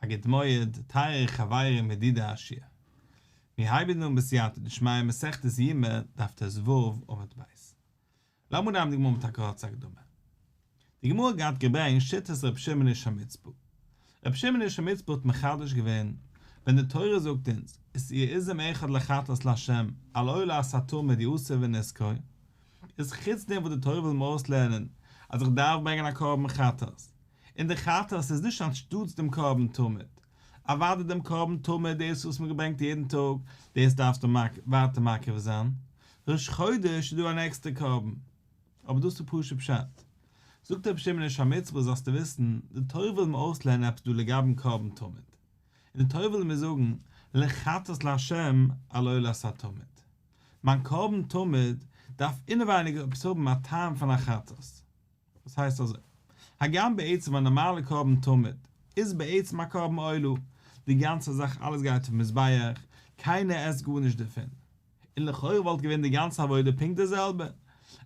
א גוט מועד, טייערע חברים ידידי השיעור. מיר הייבן אן בסייעתא דשמיא מסכת יומא, דף ט"ו עמוד ב'. לאמיר נעמען די גמרא מיט א קורצע הקדמה. די גמרא האט געהאט געברענגט שיטת ר' שמעון איש המצפה. ר' שמעון איש המצפה האט מחדש געווען, ווען די תורה זאגט אונז, ושעיר עזים אחד לחטאת לה' על עולת התמיד יעשה ונסכו, איז חוץ דעם וואס די תורה וויל מיר אויסלערנען אז איך דארף ברענגען א קרבן חטאת, און די חטאת איז נישט אנשטאטס דעם קרבן תמיד, אוודאי דעם קרבן תמיד דאס וואס מען געברענגט יעדן טאג, דאס דארפסטו ווייטער מקריב זיין, ראש חודש איז דא אן עקסטער קרבן, אבער דאס איז פשוט פשט. זאגט רבי שמעון איש המצפה זאלסטו וויסן, די תורה וויל מיר אויסלערנען עפעס דא לגבי'ן קרבן תמיד, און די תורה וויל מיר זאגן, לחטאת לה' על עולת התמיד. מיין קרבן תמיד דארף אינעווייניג עפעס האבן א טעם פון א חטאת. וואס הייסט אזוי? הגם בעצם א נארמאלע קרבן תמיד איז בעצם א קרבן עולה, די גאנצע זאך אלעס גייט אויפן מזבח, קיינער עסט גארנישט דערפון, און לכאורה וואלט געווען די גאנצע עבודה פונקט די זעלבע,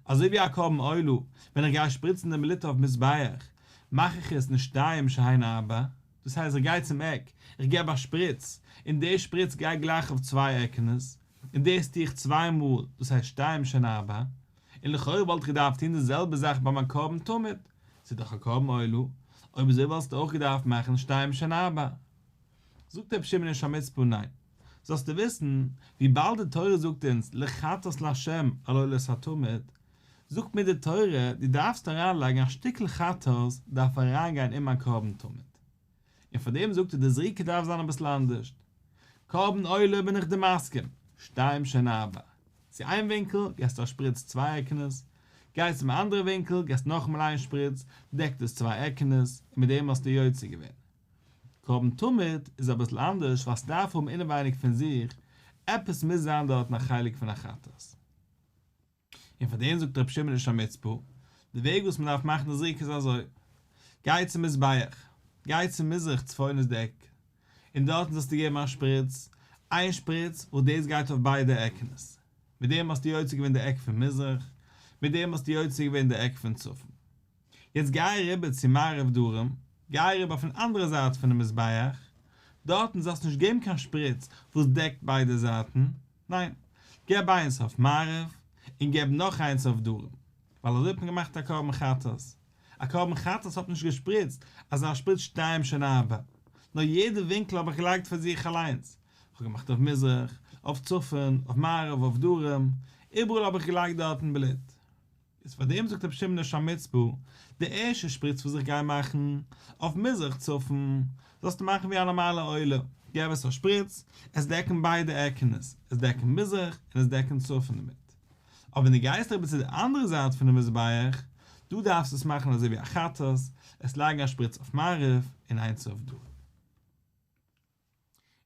אזוי ווי א קרבן עולה, ווען איך גיי שפריצן דעם בלוט אויפן מזבח, מאך איך עס אין שתיים שהן ארבע, דאס הייסט איך גיי צום עק, איך געב א שפריץ, און די שפריץ גייט גלייך אויף צוויי עקענעס, און דאס טו איך צוויי מאל, דאס הייסט שתיים שהן ארבע, און לכאורה וואלט איך געדארפט טון די זעלבע זאך ביי מיין קרבן תמיד, ס'איז דאך א קרבן עולה, אויב אזוי וואלסטו אויך געדארפט מאכן שתיים שהן ארבע. זאגט רבי שמעון איש המצפה ניין, זאלסטו וויסן, וויבאלד די תורה זאגט אונז לחטאת לה' על עולת התמיד, זאגט מיר די תורה דו דארפסט אריינלייגן א שטיקל חטאת דארף אריינגיין אין מיין קרבן תמיד. און פאר דעם זאגט ער די זריקה דארף זיין אביסל אנדערשט. קרבן עולה בין איך דיר מסכים, שתיים שהן ארבע. צו איין ווינקל געסטו א שפריץ צוויי עקענעס, גייסט צום אנדערע ווינקל געסט נאכאמאל איין שפריץ, דעקט עס צוויי עקענעס, און מיט דעם האסטו יוצא געווען. קרבן תמיד איז אביסל אנדערש ווייל ס'דארף האבן אינעווייניג פון זיך, עפעס מוז זיין דארטן א חלק פון א חטאת. און פאר דעם זאגט רבי שמעון איש המצפה, די וועג וואס מען דארף מאכן די זריקה איז אזוי, גיי צום מזבח, גיי צו מזרח צפון איז די עק, און דארטן זאלסטו געבן א שפריץ, איין שפריץ וואס דאס גייט אויף ביידע עקענעס, מיט דעם האסטו יוצא געווען די עק פון מזרח, מיט דעם האסטו יוצא געווען די עק פון צפון. יעצט גיי אריבער צו מערב דרום, גיי אריבער אויפן אנדערע זייט פונעם מזבח, דארטן זאלסטו נישט געבן קיין שפריץ וואס דעקט ביידע זייטן, ניין, געב איינס אויף מערב, און געב נאך איינס אויף דרום, ווייל אזוי האט מען געמאכט א קרבן חטאת, א קרבן חטאת האט מען נישט געשפריצט אזא שפריץ שתיים שהן ארבע, נאר יעדע ווינקל האב איך געלייגט פאר זיך אליינס, איך האב געמאכט אויף מזרח, אויף צפון, אויף מערב, אויף דרום, איבעראל האב איך געלייגט דארטן בלוט. איז פאר דעם זאגט רבי שמעון איש המצפה, די ערשטע שפריץ וואס איך גיי מאכן, אויף מזרח צפון, זאלסטו מאכן ווי א נארמאלע עולה, געב עס א שפריץ, עס דעקן ביידע עקענעס, עס דעקן מזרח און עס דעקן צפון דערמיט. אבער ווען דו גייסט אריבער צו די אנדערע זייט פונעם מזבח, דא דארפסטו עס מאכן אזוי ווי א חטאת, עס לייגן א שפריץ אויף מערב און איינס אויף דרום.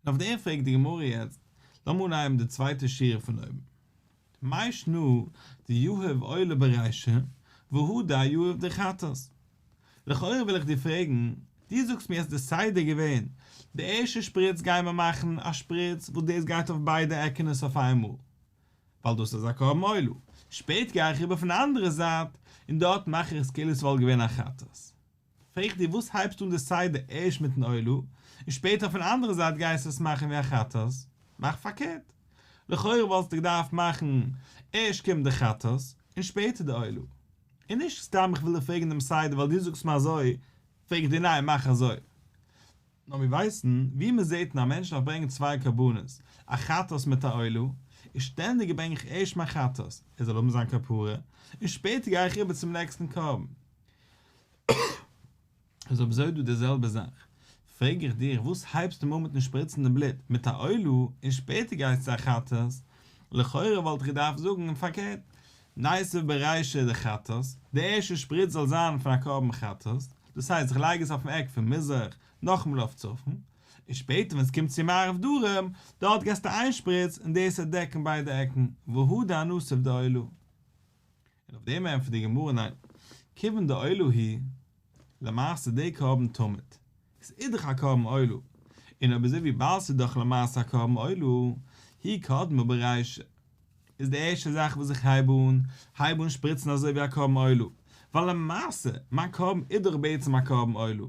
און אויף דעם פרעגט די גמרא יעצט, לאמיר אנהייבן די צווייטע שורה פון אויבן, מאי שנא דיהיב עולה ברישא והדר יהיב דחטאת? לכאורה וויל איך דיר פרעגן, דו זאגסט מיר אז די סדר געווען, די ערשטע שפריץ גייען מיר מאכן א שפריץ וואס דאס גייט אויף ביידע עקענעס אויף איינמאל, ווייל דאס איז א קרבן עולה, שפעט גיי איך איבער פון די אנדערע זייט און דארט מאך איך עס כאילו עס וואלט געווען א חטאת. פרעג איך דיר וואס הייבסטו אן די סדר ערשט מיטן עולה און שפעטער אויפן אנדערע זייט גייסטו עס מאכן ווי א חטאת? מאך פארקערט. לכאורה וואלסטו געדארפט מאכן ערשט קומט די חטאת און שפעטער די עולה. און נישט סתם איך וויל דיר פרעגן דעם סדר ווייל דו זאגסט מיר אזוי פרעג איך דיר ניין מאך אזוי. נאר מיר ווייסן ווי מען זעט אין א מענטש דארף ברענגען צוויי קרבנות א חטאת מיט א עולה, איז שטענדיג ברענג איך ערשט מיין חטאת ער זאל האבן זיין כפרה און שפעטער גיי איך איבער צום נעקסטן קרבן. איז אויב אזוי דא די זעלבע זאך, פרעג איך דיך וואס הייבסטו אן מיטן שפריצן די בלוט מיט א עולה און שפעטער גייסטו צו א חטאת, לכאורה וואלט איך געדארפט זאגן פארקערט, ניתיב ברישא דחטאת, די ערשטע שפריץ זאל זיין פון א קרבן חטאת, דאס הייסט איך לייג עס אויפן עק פון מזרח, נאכאמאל אויף צפון, און שפעטער ווען עס קומט צו מערב דרום, דארט געסטו איין שפריץ און דאס וועט דעקן ביידע עקן, והדר נתיב דעולה. און אויף דעם ענטפערט די גמרא ניין, כיוון דעולה הוא, למעשה די קרבן תמיד, עס איז דאך א קרבן עולה, און אויב אזוי וויבאלד ס'איז דאך למעשה א קרבן עולה, היא קדמה ברישא, איז די ערשטע זאך וואס איך הייב אן, הייב אן שפריצן אזוי ווי א קרבן עולה, ווייל למעשה, מיין קרבן איז דאך בעצם א קרבן עולה.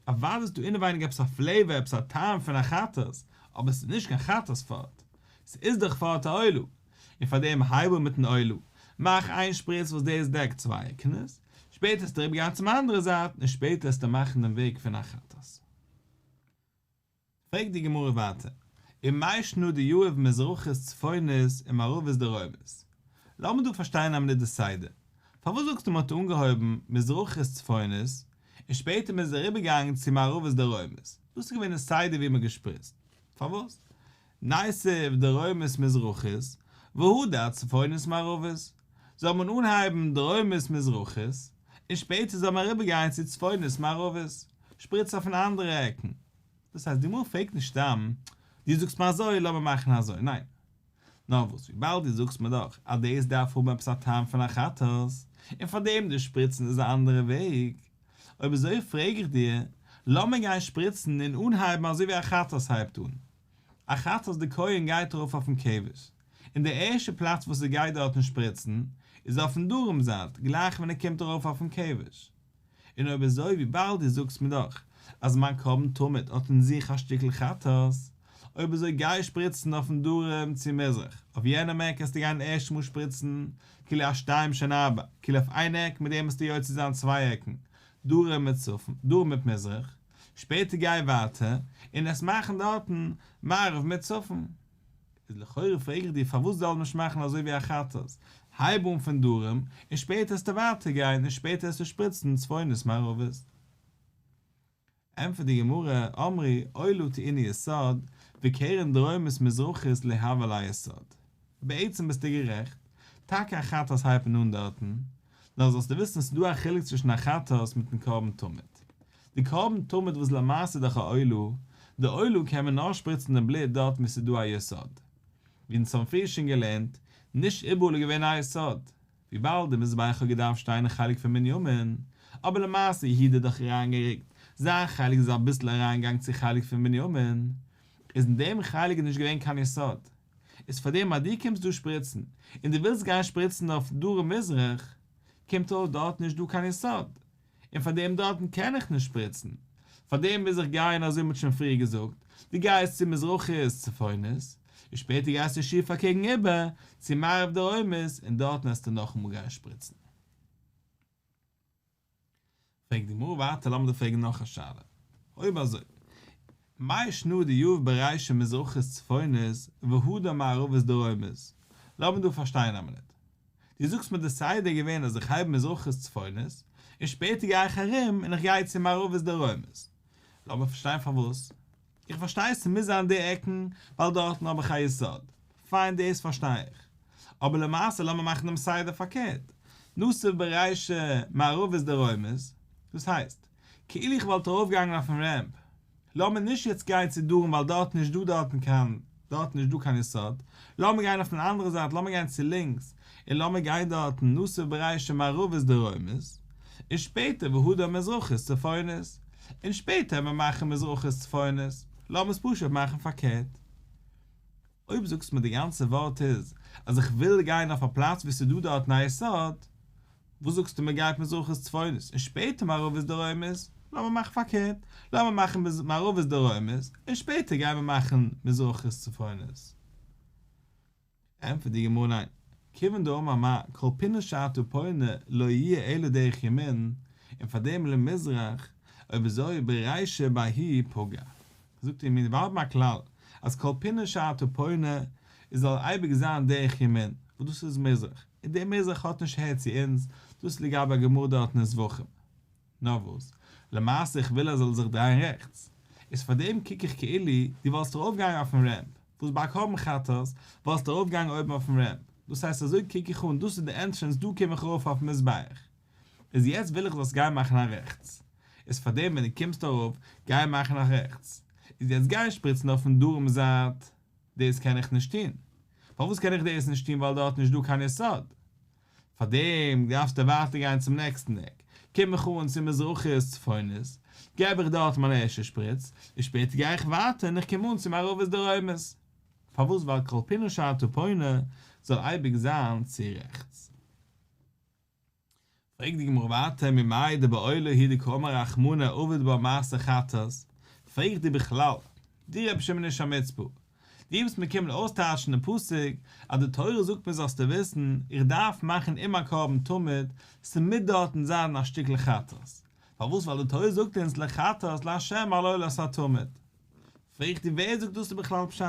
אוודאי איז דא אינעווייניג עפעס א פלעיווער עפעס א טעם פון א חטאת, אבער ס'איז נישט קיין חטאת פארט, ס'איז דאך פארט א עולה, און פאר דעם הייב אן מיטן עולה, מאך איין שפריץ וואס דאס דעקט צוויי עקענעס, שפעטער וועסטו אריבער גיין צום אנדערע זייט און שפעטער וועסטו מאכן דעם וועג פון א חטאת. פרעגט די גמרא ווייטער, ומאי שנא דיהיב מזרחית צפונית ומערבית דרומית? לאמיר דא פארשטיין א מינוט די סדר, פארוואס זאגסטו מען האט אנגעהויבן מזרחית צפונית און שפעטער מען איז אריבערגעגאנגען צו מערבית דרומית? דאס איז געווען די סדר ווי מען האט געשפריצט, פארוואס ניתיב דרומית מזרחית והדר צפונית מערבית? זאל מען אנהייבן דרומית מזרחית און שפעטער זאל מען אריבערגיין צו צפונית מערבית, שפריץ אויפן אנדערע עקן. דאס הייסט די גמרא פרעגט נישט סתם, דו זאגסט מיר אזוי לאמיר מאכן אזוי, ניין. נאר וואס וויבאלד דו זאגסט מיר דאך אז דאס דארף האבן עפעס א טעם פון א חטאת, און פארדעם די שפריצן איז א אנדערע וועג, אויב אזוי פרעג איך דיר, לאמיר גיין שפריצן און אנהייבן אזוי ווי א חטאת הייבט אן. א חטאת די כהן גייט ארויף אויפן כבש, און די ערשטע פלאץ וואס ער גייט דארטן שפריצן איז אויפן דרום זייט גלייך ווען ער קומט ארויף אויפן כבש. און אויב אזוי וויבאלד דו זאגסט מיר דאך אז מיין קרבן תמיד האט אין זיך א שטיקל חטאת, אויב אזוי גיי שפריצן אויפן דרום צו מזרח, אויף יענעם עק עסטו גיין ערשט מאל שפריצן כאילו א שתיים שהן ארבע, כאילו אויף איין עק מיט דעם וועסטו יוצא זיין צוויי עקן, דרום מיט צפון, דרום מיט מזרח, שפעטער גיי ווייטער און עסט מאכן דארטן מערב מיט צפון. איז לכאורה פרעג איך דיר פארוואס זאל מען נישט מאכן אזוי ווי א חטאת, הייב אן פון דרום און שפעטער עסטו ווייטער גיין און שפעטער עסטו שפריצן צפונית מערבית. ענטפערט די גמרא, אמרי עולה טעונה יסוד, וקרן דרומית מזרחית לא הוה לה יסוד. בעצם ביסטו גערעכט, טאקע א חטאת הייבט מען אן דארטן, נאר זאלסטו וויסן ס'איז דא א חילוק צווישן א חטאת מיטן קרבן תמיד. די קרבן תמיד וואס למעשה איז דאך א עולה, די עולה קען מען נאר שפריצן די בלוט דארט וואו ס'איז דא א יסוד. ווי אונז האבן פריער שוין געלערנט, נישט איבעראל איז געווען א יסוד, וויבאלד די מזבח האט געדארפט שטיין אין חלק פון בנימין, אבער למעשה יהודה האט דאך אריינגערוקט, זיין חלק איז אביסל אריינגעגאנגען צו חלק פון בנימין, איז אין דעם חלק איז נישט געווען קיין יסוד. איז פארדעם אז דו קומסט דא שפריצן, און דו ווילסט גיין שפריצן אויף דרום מזרח, קומט אויס דארט נישט דא קיין יסוד, און פאר דעם דארטן קען איך נישט שפריצן, פאר דעם מוז איך גיין אזוי מ'האט שוין פריער געזאגט, דו גייסט צו מזרחית צפונית, און שפעטער גייסטו שיף אקעגן איבער צו מערב דרומית און דארטן עסטו נאכאמאל גיין שפריצן. פרעגט די גמרא ווייטער לאמיר דיר פרעגן נאך א שאלה, אויב אזוי מאי שנא דיהיב ברישא מזרחית צפונית והדר מערבית דרומית, לאמיר דא פארשטיין א מינוט, דו זאגסט מיר די סדר איז געווען אז איך הייב מזרחית צפונית און שפעטער גיי איך ארום און איך גיי צו מערבית דרומית, לאמיר פארשטיין פארוואס, איך פארשטיי ס'מוז זיין די עקן ווייל דארטן האב איך א יסוד, פיין דאס פארשטיי איך, אבער למעשה לאמיר מאכן דעם סדר פארקערט, נתיב ברישא מערבית דרומית, דאס הייסט, כאילו איך וואלט ארויפגעגאנגען אויפן רעמפ, לאמיר נישט יעצט גיין צו דרום ווייל דארט נישט דא דארטן קיין דארט נישט דא קיין יסוד, לאמיר גיין אויפן אנדערע זייט לאמיר גיין צו לינקס און לאמיר גיין דארטן נתיב ברישא מערבית דרומית, און שפעטער והדר מזרחית צפונית, און שפעטער וועט מען מאכן מזרחית צפונית, לאמיר עס פשוט מאכן פארקערט. אויב זאגסט מיר די גאנצע ווארט איז אז איך וויל גיין אויף א פלאץ וואו ס'איז דא דארטן א יסוד, וואס זאגסטו מען גייט מזרחית צפונית און שפעטער מערבית דרומית, לאמיר מאכן פארקערט, לאמיר מאכן מערבית דרומית און שפעטער גיימער מאכן מזרחית צפונית. ענטפערט די גמרא ניין, כיוון דאמר מר כל פינה שאתה פונה לא יהיה אלא דרך ימין, און פארדעם למזרח, אויב אזוי ברישא בההיא פגע. זאגט ער מיר האבן א כלל אז כל פינה שאתה פונה עס זאל אייביג זיין דרך ימין, וואס דאס איז מזרח, און דער מזרח האט נישט הער צו אונז, דאס איז לגבי א גמרא דארטן אין זבחים. נאר וואס, למעשה איך וויל ער זאל זיך דרייען רעכטס, איז פאר דעם קוק איך כאילו דו וואלסט ארויפגעגאנגען אויפן רעמפ, וואס ביי א קרבן חטאת וואלסטו ארויפגעגאנגען אויבן אויפן רעמפ, דאס הייסט אזוי קוק איך אן דאס איז די ענטרענס דא קום איך ארויף אויפן מזבח, איז יעצט וויל איך זאלסט גיין מאכן א רעכטס, איז פאר דעם ווען דו קומסט ארויף גיי מאכן א רעכטס, איז יעצט גיי שפריצן אויפן דרום זייט, דאס קען איך נישט טון, פארוואס קען איך דאס נישט טון ווייל דארט נישט דא קיין יסוד, פאר דעם דארפסטו ווייטער גיין צום נעקסטן עק, קום איך אן צו מזרחית צפונית, געב איך דארט מיין ערשטע שפריץ, און שפעטער גיי איך ווייטער און איך קום אן צו מערבית דרומית. פארוואס ווייל כל פינה שאתה פונה זאל אייביג זיין צו רעכטס. פרעגט די גמרא ווייטער ממאי דבעולה הוא דקאמר רחמנא עביד בה מעשה חטאת, פרעג איך דיר בכלל, דו רבי שמעון איש המצפה, דו ביסט מיר קומען אויסטייטשן דעם פסוק אז די תורה זאגט מיר זאלסטו וויסן איך דארף מאכן אין מיין קרבן תמיד, ס'מוז דארטן זיין א שטיקל חטאת, פארוואס ווייל די תורה זאגט אונז לחטאת לה' על עולת התמיד. פרעג איך דיר ווער זאגט דאס איז בכלל פשט?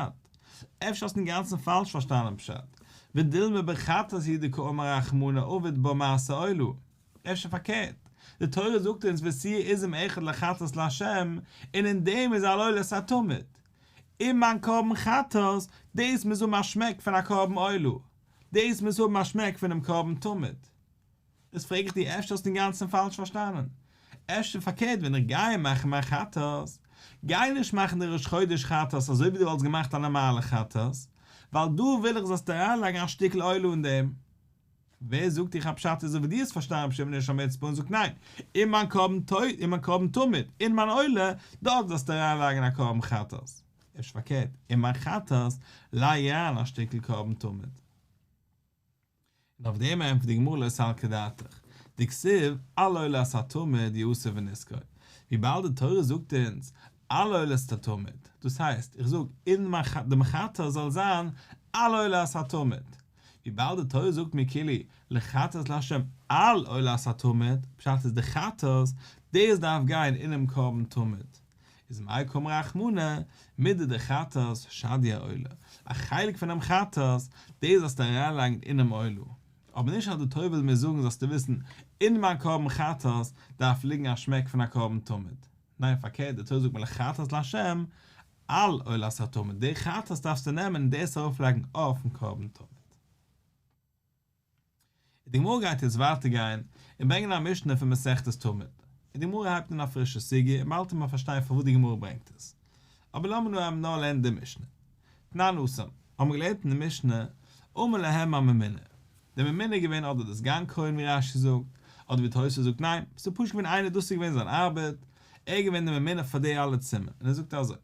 אפשר האסטו אינגאנצן פאלש פארשטאנען פשט, ודילמא בחטאת הוא דקאמר רחמנא עביד בה מעשה עולה, אפשר פארקערט, די תורה זאגט אונז ושעיר עזים אחד לחטאת לה' און אין דעם איז על עולת התמיד. אין מיין קרבן חטאת, דאס מוז האבן א שמעק פון א קרבן עולה, דאס מוז האבן א שמעק פונעם קרבן תמיד. איז פרעג איך דיר אפשר האסטו אינגאנצן פאלש פארשטאנען? אפשר פארקערט ווען איך גיי מאכן מיין חטאת, גיי נישט מאכן די ראש חודש חטאת אזוי ווי דו וואלסט געמאכט א נארמאלע חטאת, ווייל דא וויל איך זאלסט אריינלייגן א שטיקל עולה אין דעם. ווער זאגט דיך אז פשט איז אזוי ווי דו האסט פארשטאנען רבי שמעון איש המצפה און זאגט ניין, אין מיין קרבן אין מיין קרבן תמיד, אין מיין עולה, דארט זאלסטו אריינלייגן א קרבן חטאת. אפשר פארקערט, אין מיין חטאת לייג אריין א שטיקל קרבן תמיד. און אויף דעם ענטפערט די גמרא לא סלקא דעתך, דכתיב על עולת התמיד יעשה בנסכו, וויבאלד די תורה זאגט אונז על עולת התמיד, דאס הייסט, איך זאג אין מיין דעם חטאת זאל זיין על עולת התמיד, וויבאלד די תורה זאגט מיר כאילו לחטאת לה' על עולת התמיד, פשט איז די חטאת, דאס דארף גיין אינעם קרבן תמיד, איז מאי קאמר רחמנא, מידי דחטאת שדי אעולה, א חלק פונעם חטאת, דאס זאלסטו אריינלייגן אינעם עולה, אבער נישט אז די תורה וויל מיר זאגן זאלסטו וויסן, אין מיין קרבן חטאת דארף ליגן א שמעק פון א קרבן תמיד, ניין פארקערט די תורה זאגט מיר לחטאת לה' על עולת התמיד, די חטאת דארפסטו נעמען און דאס ארויפלייגן אויפן קרבן תמיד. די גמרא גייט יעצט ווייטער גיין און ברענגען א משנה פון מסכת תמיד, און די גמרא הייבט אן א פרישע סוגיא און באלד וועט מען פארשטיין פארוואס די גמרא ברענגט עס, אבער לאמיר נאר נאר לערנען די משנה. תנן התם, האבן מיר געלערנט אין די משנה, אמר להם הממונה, דער ממונה איז געווען אדער די סגן כהן ווי רש"י זאגט, אדער ווי תוס' זאגט ניין, ס'איז פשוט געווען איינער דאס איז געווען זיין ארבעט, ער איז געווען דער ממונה פאר די אלע צימער, און ער זאגט אזוי.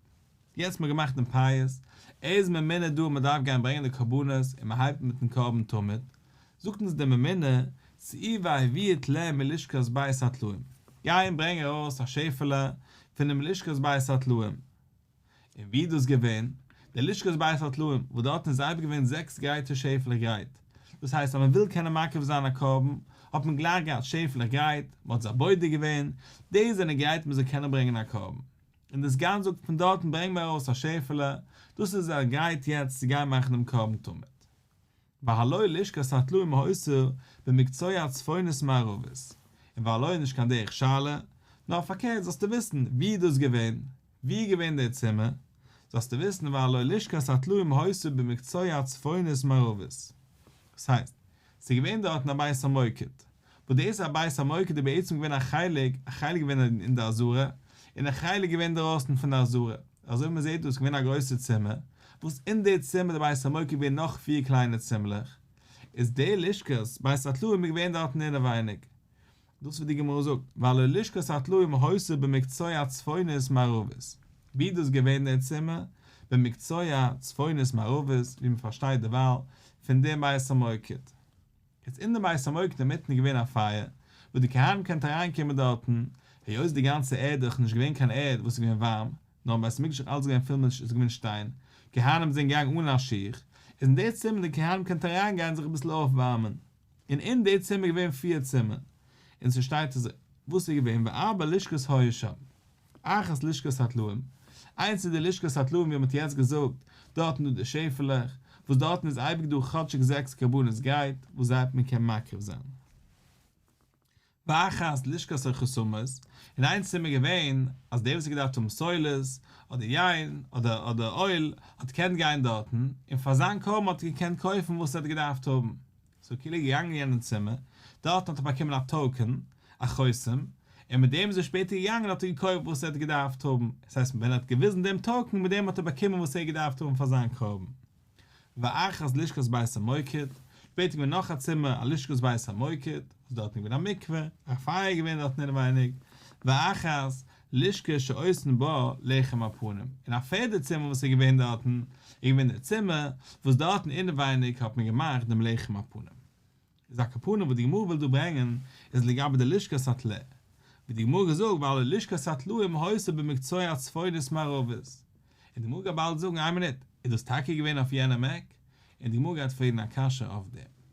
יעצט מ'האט געמאכט דעם פייס, ער איז ממונה דא מען דארף גיין ברענגען די קרבנות און מען הייבט מיטן קרבן תמיד, זאגט אונז דער ממונה, צאו והביאו טלה מלשכת בית הטלאים, גיי און ברענג ארויס א שעפעלע פונעם לשכת בית הטלאים. און ווי איז דאס געווען? די לשכת בית הטלאים, וואס דארטן איז אייביג געווען זעקס גרייטע שעפעלעך גרייט, דאס הייסט אז מען וויל קענען מקריב זיין א קרבן, האט מען גלייך געהאט שעפעלעך גרייט, מען האט זיי בודק געווען, די זענען גרייט מען זאל קענען ברענגען א קרבן. און די סגן זאגט פון דארטן ברענג מיר ארויס א שעפעלע, דאס איז ער גרייט יעצט צו גיין מאכן דעם קרבן תמיד. והלא לשכת הטלאים היתה במקצוע הצפונית מערבית, און והלא איז נישט קיין דרך שאלה, נאר פארקערט זאלסטו וויסן ווי איז דאס געווען, ווי איז געווען דער צימער, זאלסטו וויסן והלא לשכת הטלאים היתה במקצוע הצפונית מערבית. דאס הייסט, ס'איז געווען דארטן א בית המוקד, וואס דאס א בית המוקד איז בעצם געווען א חלק, א חלק געווען אין די עזרה, און א חלק געווען דערויסן פון די עזרה, אזוי ווי מען זעט דא איז געווען א גרויסע צימער, וואס אין די צימער די בית המוקד געווען נאך פיר קליינע צימערלעך, איז די לשכת בית הטלאים איז געווען דארטן אינעווייניג. דאס וואס די גמרא זאגט, והלא לשכת הטלאים היתה במקצוע הצפונית מערבית, ווי איז דאס געווען דער צימער? במקצוע צפונית מערבית, ווי מען פארשטייט דערווייל פון דעם בית המוקד. איז אין די בית המוקד אינמיטן געווען א פייער, וואס די כהנים קענט אריין קומען דארטן, היות די גאנצע ערד איז נישט געווען קיין ערד וואס איז געווען ווארעם, נאר אין בית המקדש איז אלץ געווען פול מיט איז געווען שטיין, כהנים זענען געגאנגען אן א שיך, איז אין די צימער די כהנים קענט אריין גיין זיך אביסל אויפווארמען. און אין די צימער געווען פיר צימער, און ס'שטייט אזוי, וואס איז געווען וארבע לשכות היו שם, אחת לשכת הטלאים, איינס איז די לשכת הטלאים ווי מ'האט יעצט געזאגט, דארטן דא די שעפעלעך, וואס דארטן איז אייביג דא כאטשיג זעקס קרבנות גרייט, וואס זיי מען קען מקריב זיין. ואחת לשכת החותמות, און איין צימער געווען אז דער וואס האט געדארפט האבן סולת, אדער יין, אדער אדער אויל, האט געקענט גיין דארטן, און פאר זיין קרבן האט ער געקענט קויפן וואס ער האט געדארפט האבן. ס'איז כאילו געגאנגען אין יענעם צימער, דארטן האט ער באקומען א טאוקען, א חותם, און מיט דעם איז ער שפעטער געגאנגען האט ער געקויפט וואס ער האט געדארפט האבן, דאס הייסט ווען ער האט געוויזן דעם טאוקען מיט דעם האט ער באקומען וואס ער האט געדארפט האבן פאר זיין קרבן. ואחת לשכת בית המוקד, שפעטער געווען נאך א צימער א לשכת בית המוקד, וואס דארטן איז געווען א מקווה, א פייער איז געווען דארטן אינעווייניג, ואחת לשכה שעושין בה לחם הפנים, און א פערדע צימער וואס איז געווען דארטן, איז געווען דער צימער וואס דארטן אינעווייניג האט מען געמאכט דעם לחם הפנים. איז על כל פנים וואס די גמרא וויל דא ברענגען איז לגבי די לשכת הטלה, ווי די גמרא האט געזאגט ווייל לשכת הטלאים היתה במקצוע הצפונית מערבית, און די גמרא גייט באלד זאגן איין מינוט, איז דאס טאקע געווען אויף יענעם עק? און די גמרא גייט פרעגן א קשיא אויף דעם.